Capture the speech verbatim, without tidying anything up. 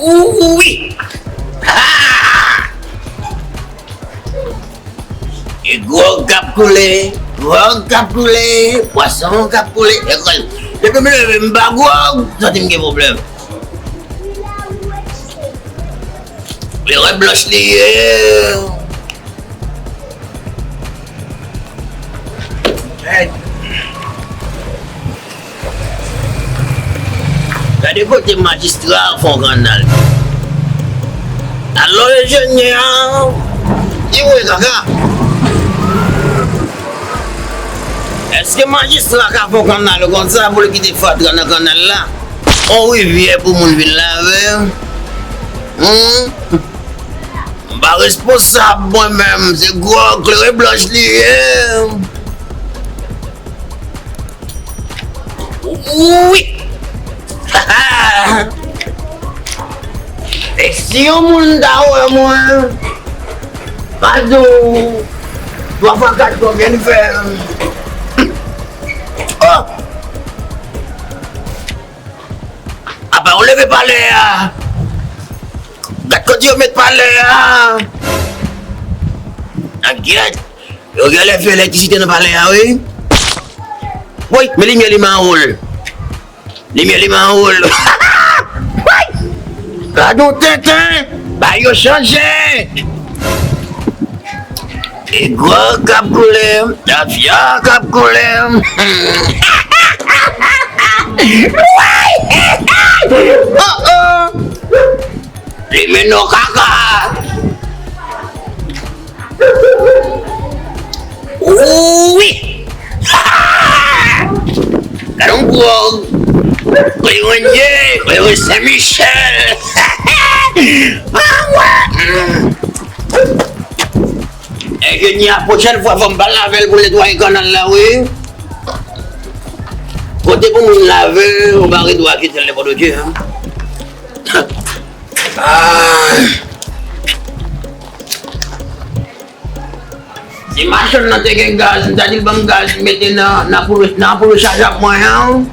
Wi! Ha! E gwòg k ap koule, gwòg k ap koule, pwason k ap koule. Depi m leve m pa gwòg, santi m gen pwoblèm. Kleren blanch li ye. Gade kote majistra a fè yon kannal. Alò enjenyè a, ki voye kaka? Èske majistra ka fè yon kannal konsa pou l kite fatra nan kannal la? On rivyè pou moun vin lave? Hmm? M pa responsab mwen menm, se gwòg kleren blanch li ye. Wi! E si yon moun ta wè mwen, pa di w twa fwa kat konbyen li fè. Oh! Apa yo leve palè a? Gad kote yo met palè a. Nan gyèt. Yo genlè fè elektrisite nan palè a, wi. Woy, men limyè li mawon l. Limyè li mawon l. Woy! Gad yon tenten. Bagay yo chanje. E gwòg k ap koule, tafya k ap koule. Oh, oh. Li mennen w kaka. Wi! Gade yon gwòg. Kleren ye, kleren Sen Michèl. Ah, wè. Enjenyè a, pwochèn fwa, fò m pa lave l pou netwaye kannal la, wi. Kote pou moun lave, ou pa gen dwa kite l nenpòt kote, hein. Ah. Si machann nan te gen gaz, m ta di l ban m gaz, m mete nan, nan anpoul, nan anpoul rechajab mwen an.